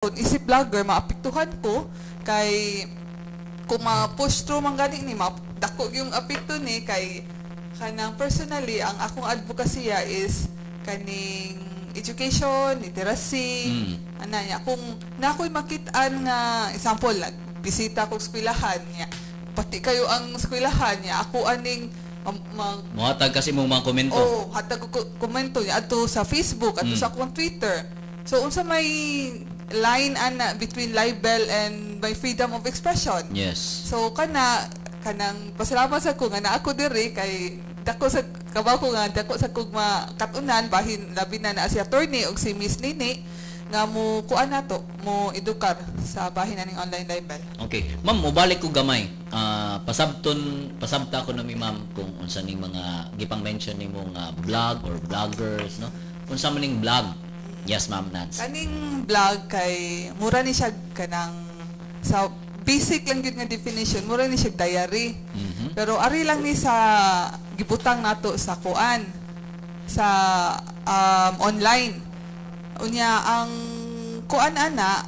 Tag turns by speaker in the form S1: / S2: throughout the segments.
S1: Isip vlogger, maapektuhan ko kay kung ma-push through man gani ni, dako yung apekto ni kay kanang personally ang akong advokasya is kaning education, literacy, ana niya. Kung na ako'y makit-an nga example, bisita ko eskwelahan niya, pati kayo ang eskwelahan niya, ako aning
S2: Mohatag kasi mong mga komento.
S1: Oh, hatag ko komento niya adto sa Facebook, adto sa akong Twitter. So unsa may line ana between libel and my freedom of expression?
S2: Yes.
S1: So kanang pasalamat sa ko nga naa ko diri kay dako sa kabaw ko nga dako sa kog makatunan, bahin labi na naa si attorney og si Miss Nini nga mo kuan nato, mo edukar sa bahin aning online libel.
S2: Okay. Ma'am, mobalik ko gamay. Pasabton, pasabta ko na mi ma'am kung unsa ning mga gipang mention nimo nga blog or vloggers, no? Unsa man ning blog? Yes, Ma'am Nance.
S1: Kaning blog kay mura ni siya kanang sa basic lang gyud nga definition, mura ni siya diary. Pero ari lang ni sa gibutang nato sa kuan sa online. Unya ang kuan ana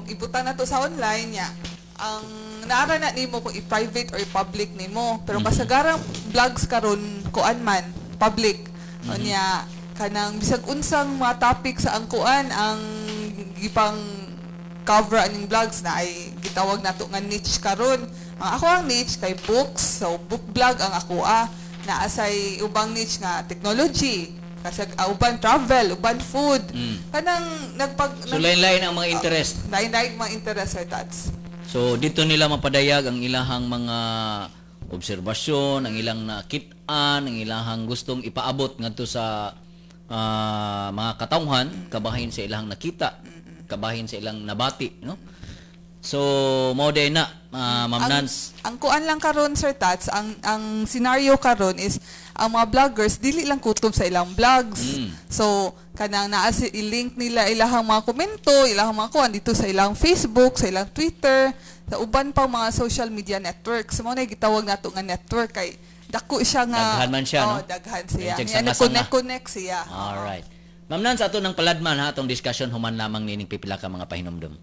S1: ibutang nato sa online niya. Ang naara na nimo kung i-private or i-public nimo. Pero kasagarang vlogs karon kuan man public. Unya kanang bisag unsang mga topic sa ang kuan ang gipang cover aning vlogs na ay gitawag nato nga niche karon. Ang ako ang niche kay books, so book vlog ang ako naa say ubang niche nga technology, kasi uban travel, uban food. Kanang nagpag
S2: So lain-lain ang mga interest.
S1: Lain-lain mga interest, Sir Tats.
S2: So dito nila mapadayag ang ilahang mga obserbasyon, ang ilang nakit-an, ang ilahang gustong ipaabot ngadto sa mga katawhan, kabahin sa ilang nakita, kabahin sa ilang nabati, no? So mao day na, Ma'am Nance.
S1: Ang kuan lang karon, Sir Tats, ang scenario karon is ang mga vloggers dili lang kutob sa ilang vlogs. So kanang naa si i-link nila ilahang mga komento, ilahang mga kuan dito sa ilang Facebook, sa ilang Twitter, sa uban pa mga social media networks. So mao na gitawag nato nga network kay dako siya nga
S2: daghan man siya, no?
S1: Oh, daghan siya.
S2: Medyo
S1: Niya
S2: sanga-sanga.
S1: connect siya.
S2: All right. Ma'am Nance, ato nang paladman ha atong discussion human lamang nining pipila ka mga pahinomdom.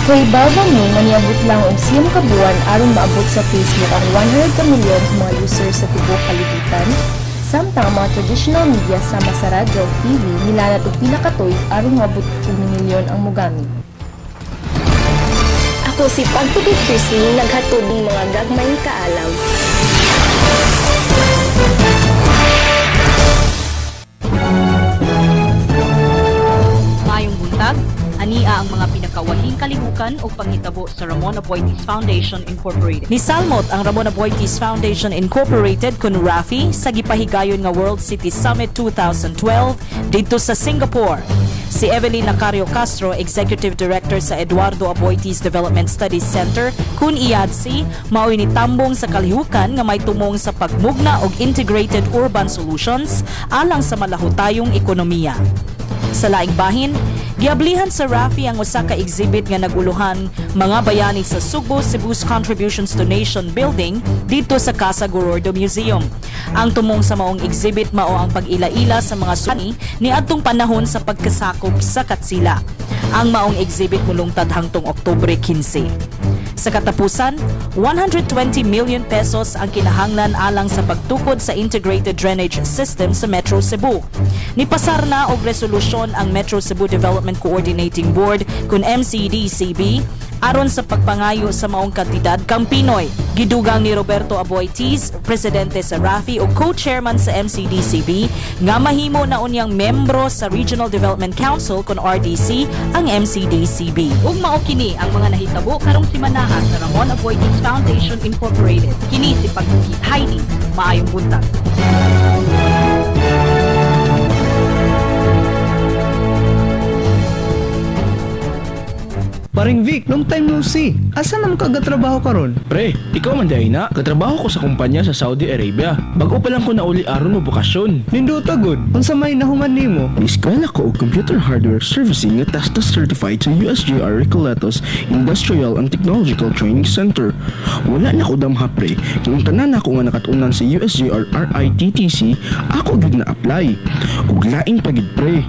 S3: Kay Baba mo, maniabot lang og 9 ka buwan aron maabot sa Facebook ang 100 ka milyon sa mga users sa tibuok kalibutan. Samtang ang mga traditional media sama sa radyo ug TV nilanat og pila ka tuig aron maabot og milyon ang mogamit.
S4: Ako si Pagtuki Christine, naghatod ng mga gagmayng kaalam.
S5: Mayong buntag, ania ang mga pinakawahing kalihukan o panghitabo sa Ramon Aboitiz Foundation Incorporated.
S6: Nisalmot ang Ramon Aboitiz Foundation Incorporated kun RAFI sa gipahigayon nga World City Summit 2012 didto sa Singapore. Si Evelyn Nacario Castro, Executive Director sa Eduardo Aboitiz Development Studies Center kun IADC, mao'y nitambong sa kalihukan nga may tumong sa pagmugna og integrated urban solutions alang sa malahutayong ekonomiya. Sa laing bahin, giablihan sa RAFI ang usa ka exhibit nga naguluhan mga bayani sa Sugbo Cebu's Contributions to Nation Building didto sa Casa Gorordo Museum. Ang tumong sa maong exhibit mao ang pag-ila-ila sa mga suni niadtong panahon sa pagkasakop sa Katsila. Ang maong exhibit mulungtad hangtong Oktubre 15. Sa katapusan, 120 million pesos ang kinahanglan alang sa pagtukod sa integrated drainage system sa Metro Cebu. Nipasar na og resolusyon ang Metro Cebu Development Coordinating Board kun MCDCB aron sa pagpangayo sa maong kantidad kang Pinoy. Gidugang ni Roberto Aboitiz, presidente sa RAFI o co-chairman sa MCDCB, nga mahimo na unyang membro sa Regional Development Council kun RDC ang MCDCB.
S5: Ug mao kini ang mga nahitabo karong simanaha sa Ramon Aboitiz Foundation Incorporated. Kini si Pagkukit Heidi. Maayong buntag.
S7: Paring Vic, long time no see. Asa man ka gatrabaho karon?
S8: Pre, ikaw man diay na. Katrabaho ko sa kumpanya sa Saudi Arabia. Bago pa lang ko nauli aron mo bokasyon.
S7: Nindota gud. Unsa may nahuman nimo?
S8: Eskwela ko og computer hardware servicing nga TESDA certified sa USJR Recoletos Industrial and Technological Training Center. Wala na ko damha, pre. Kung tanan ako nga nakatunan sa USJR RITTC, ako gyud na apply. Ug lain pa gid, pre.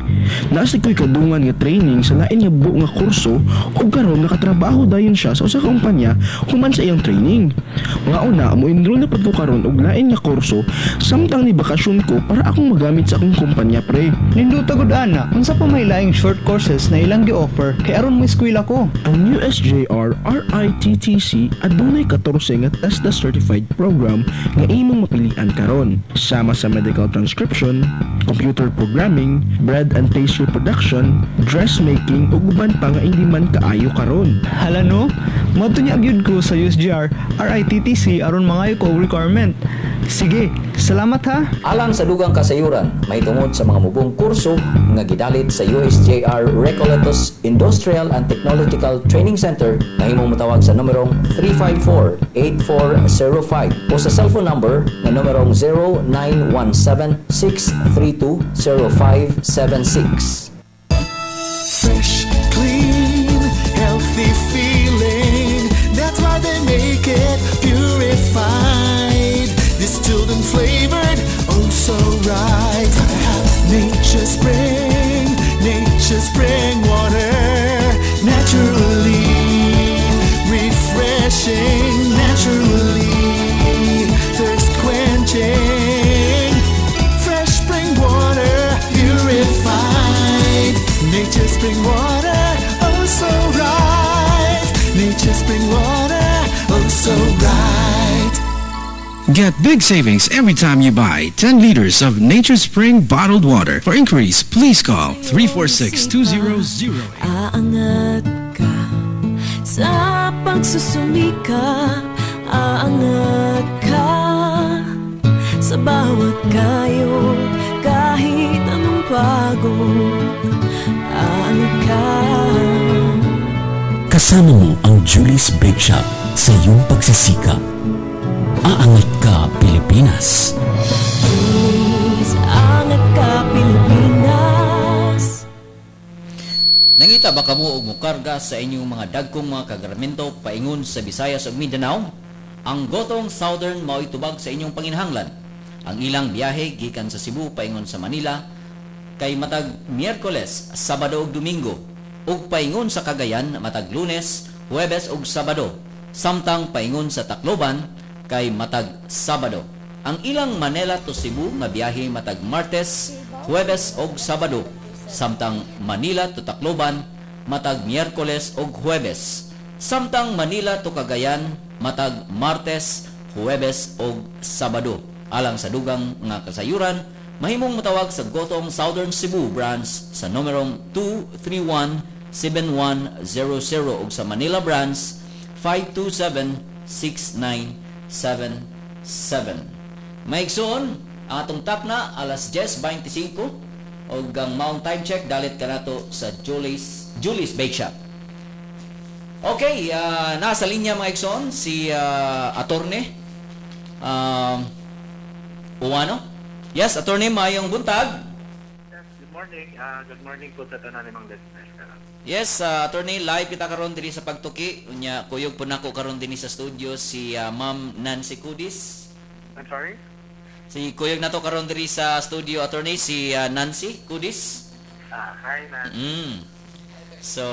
S8: Naa sad ko'y kadungan nga training sa lain nga buo nga kurso ug karon nakatrabaho dayon siya sa usa ka kumpanya human sa iyang training. Nga una mo enroll na pud ko karon og lain nga kurso samtang ni bakasyon ko para akong magamit sa akong kumpanya, pre.
S7: Nindota gud ana. Unsa pa may laing short courses na ilang gi-offer kay aron mo eskwela ko?
S8: Ang USJR RITTC adunay 14 nga TESDA certified program nga imong mapilian karon. Sama sa medical transcription, computer programming, bread and pastry production, dressmaking ug uban pa nga hindi man kaayo karon.
S7: Hala no, moadto nya gyud ko sa USJR RITTC aron mangayo ko og requirement. Sige, salamat ha.
S9: Alang sa dugang kasayuran, mahitungod sa mga mubong kurso nga gidalit sa USJR Recoletos Industrial and Technological Training Center, mahimong motawag sa numerong 354-8405 o sa cellphone number nga numerong 0917-632-0576.
S10: Fresh, clean, healthy feeling. That's why they make it purified. Distilled and flavored, oh so right. Gotta have Nature Spring, Nature Spring water. Naturally refreshing, naturally thirst quenching. Fresh spring water, purified. Nature Spring water, oh so right. Nature Spring water, oh so right.
S11: Get big savings every time you buy 10 liters of Nature Spring bottled water. For inquiries, please call 346-2008.
S12: Aangat ka sa pagsusumikap. Aangat ka sa bawat kayod. Kahit anong pagod, aangat ka.
S13: Kasama mo ang Julie's Bake Shop sa iyong pagsisikap. Aangat ka, Pilipinas.
S12: Please, angat ka, Pilipinas.
S2: Nangita ba kamo og mukarga sa inyong mga dagkong mga kagaramento paingon sa Visayas ug Mindanao? Ang Gotong Southern mao'y tubag sa inyong panginhanglan. Ang ilang biyahe gikan sa Cebu paingon sa Manila kay matag Miyerkules, Sabado ug Domingo ug paingon sa Cagayan matag Lunes, Huwebes ug Sabado. Samtang paingon sa Tacloban kay matag Sabado. Ang ilang Manila to Cebu nga biyahe matag Martes, Huwebes ug Sabado. Samtang Manila to Tacloban matag Miyerkules ug Huwebes. Samtang Manila to Cagayan matag Martes, Huwebes ug Sabado. Alang sa dugang nga kasayuran, mahimong motawag sa Gotong Southern Cebu branch sa numerong 231-7100 ug sa Manila branch 527-6977. Maigsoon, ang atong takna alas 10:25 ug ang maong time check dalit kanato sa Julie's Bake Shop. Okay, nasa linya, mga igsoon, si Attorney Uwano. Yes, Attorney, maayong buntag.
S14: Yes, good morning. Good morning po sa tanan nimong listeners.
S2: Yes, Attorney, live kita karon diri sa Pagtuki. Unya kuyog po nako karon dinhi sa studio si Ma'am Nancy Kudis.
S14: I'm sorry?
S2: Si kuyog nato karon diri sa studio, Attorney, si Nancy Kudis.
S14: Ah, hi, Nancy.
S2: So,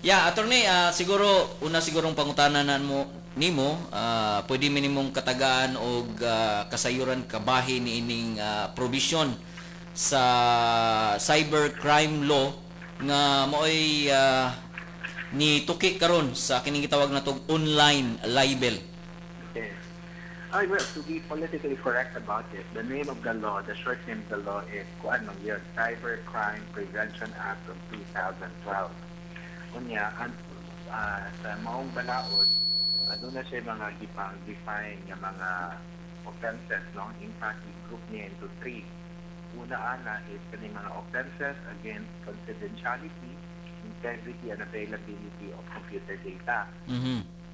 S2: yeah, Attorney, siguro una sigurong pangutana na mo nimo, pwede minimong katagaan og kasayuran kabahin niining provision sa cybercrime law nga maoy ni tuki karon sa kining gitawag natong online libel.
S14: Yes. Ay, well, to be politically correct about it, the name of the law, the short name of the law is kuan man yun, Cybercrime Prevention Act of 2012. Unya, sa maong balaod, aduna siya mga gipang define nga mga offenses, no? In fact, i-group niya into three. Una ana is kaning mga offenses against confidentiality, integrity and availability of computer data.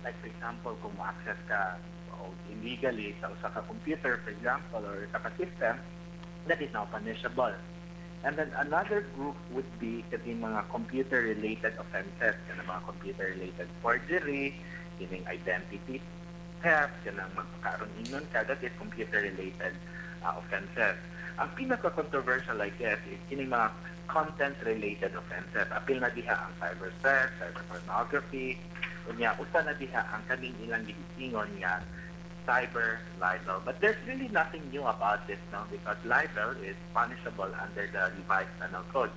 S14: Like for example, kung mo-access ka o illegally sa usa ka computer, for example, or sa ka system, that is now punishable. And then another group would be kaning mga computer-related offenses, kanang mga computer-related forgery, kining identity theft, kanang magpakaron ingon ka, that is computer-related offenses. Ang pinaka-controversial, I guess, is kining mga content-related offenses. Apil na diha ang cyber sex, cyber pornography, unya usa na diha ang kaning ilang giingon nga cyber libel. But there's really nothing new about this now because libel is punishable under the Revised Penal Code.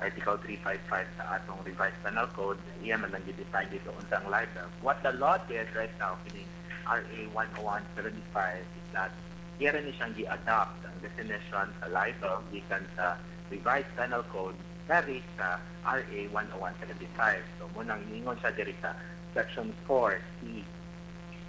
S14: Article 355 sa atong Revised Penal Code, iya man lang gi-define dito unsa ang libel. What the law did right now, kining RA 10175, is that iya ni siyang gi-adopt ang definition sa libel gikan sa Revised Penal Code dari sa RA 10175. So, mao nang ingon siya diri sa Section 4 C,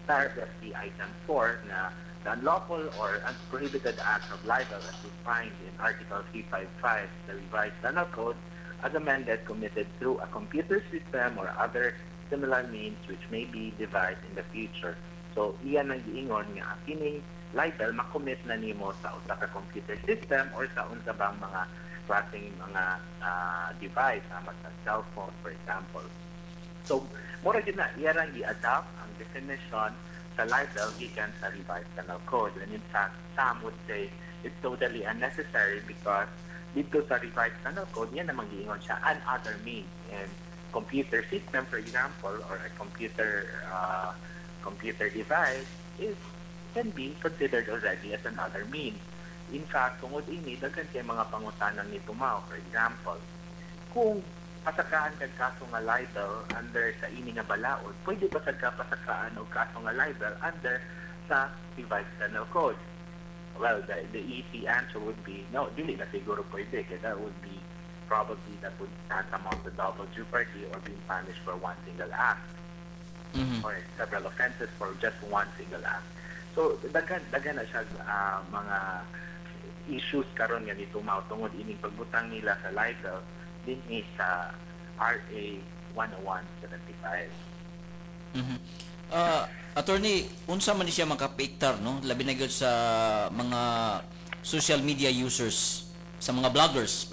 S14: paragraph C, item 4 na the unlawful or prohibited act of libel as defined in Article 355, the Revised Penal Code, as amended, committed through a computer system or other similar means which may be devised in the future. So, iyan ang giingon nga kining libel makommit na nimo sa usa ka computer system or sa unsa bang mga klaseng mga device, sama sa cellphone, for example. So, mura gyud na, iya rang gi-adopt ang definition sa libel gikan sa Revised Penal Code. And in fact, some would say it's totally unnecessary because dito sa Revised Penal Code, yan namang giingon siya, and other means. And computer system, for example, or a computer device is can be considered already as another means. In fact, tungod ini, daghan kay mga pangutanan ni tumaw. For example, kung pasakaan kag kaso nga libel under sa ini nga balaod, pwede ba sad ka pasakaan og kaso nga libel under sa Revised Penal Code? Well, the easy answer would be no, dili na siguro pwede kay that would be probably that would tantamount to double jeopardy or being punished for one single act or several offenses for just one single act. So daghan daghan na siya mga issues karon nga nitumaw tungod ining pagbutang nila sa libel dinhi sa RA 10175.
S2: Attorney, unsa man ni siya makaapektar, no? Labi na gyud sa mga social media users, sa mga vloggers.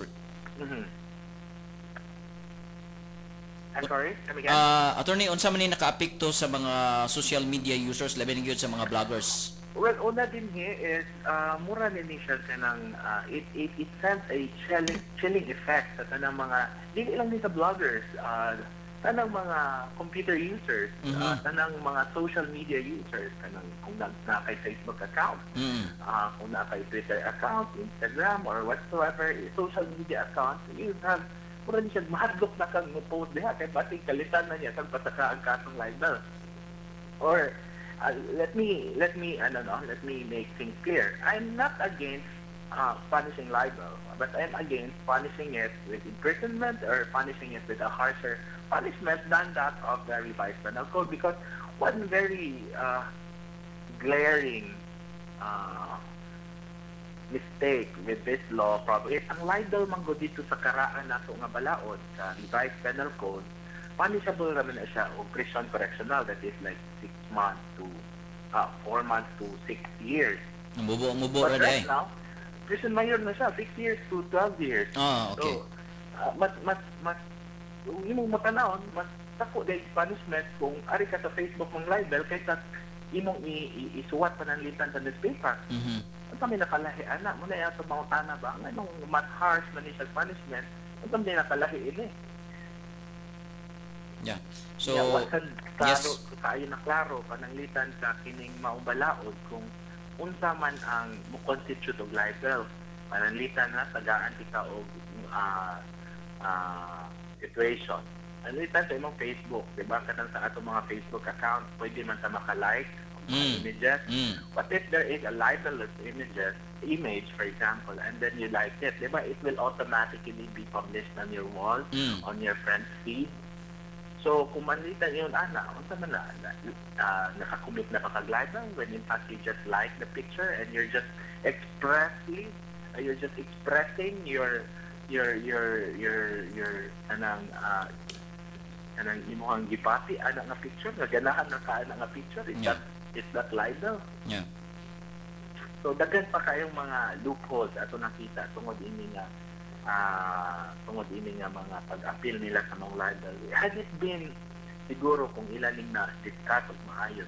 S14: I'm sorry, come again?
S2: Attorney, unsa man ni nakaapekto sa mga social media users, labi na gyud sa mga vloggers?
S14: Well, una din here is mura ni siya kanang it sends a chilling effect sa tanang mga, dili lang din sa vloggers, tanang mga computer users, tanang mga social media users, kanang kung na kay Facebook account, kung naa kay Twitter account, Instagram or whatsoever social media account, you have mura ni siya mahadlok na kang mo-post diha kay basig kalitan na niya kag pasaka ang kasong libel. Or let me ano no, let me make things clear. I'm not against punishing libel, but I'm against punishing it with imprisonment or punishing it with a harsher punishment than that of the Revised Penal Code, because one very glaring mistake with this law probably is ang libel man gud dito sa karaan nato nga balaod sa Revised Penal Code, punishable raman na siya og prison correctional, that is like 6 months to 4 months to 6 years.
S2: Mubo mubo
S14: But
S2: ra
S14: right
S2: day.
S14: Now, prison mayor na siya, 6 years to 12 years. So, mas imong matanawon, mas dako day punishment kung ari ka sa Facebook mong libel kaysa imong isuwat pananglitan sa newspaper. Ang kami nakalahi ana, mao na ato mangutana ba nganong mas harsh man ni siya punishment, ang kami nakalahi ini.
S2: So,
S14: Yeah, wa sad klaro, kaayo na klaro pananglitan sa kining maong balaod kung unsa man ang mo constitute og libel. Pananglitan na tagaan kita og situation. Pananglitan sa imong Facebook, di ba? Kanang sa atong mga Facebook account, pwede man sa maka-like og mga images. What if there is a libelous image, for example, and then you like it, di ba? It will automatically be published on your wall, on your friend's feed. So, kung manlitan yun, ana, unsa man na nakakommit na ka kag libel when in fact you just like the picture and you're just expressing your Your kanang imuhang gipati ana nga picture nga ganahan na ka ana nga picture, is that libel? So daghan pa kayong mga loopholes ato nakita tungod ini nga mga pag-appeal nila sa mga libel. Had it been siguro kung ila ning na discuss og maayo.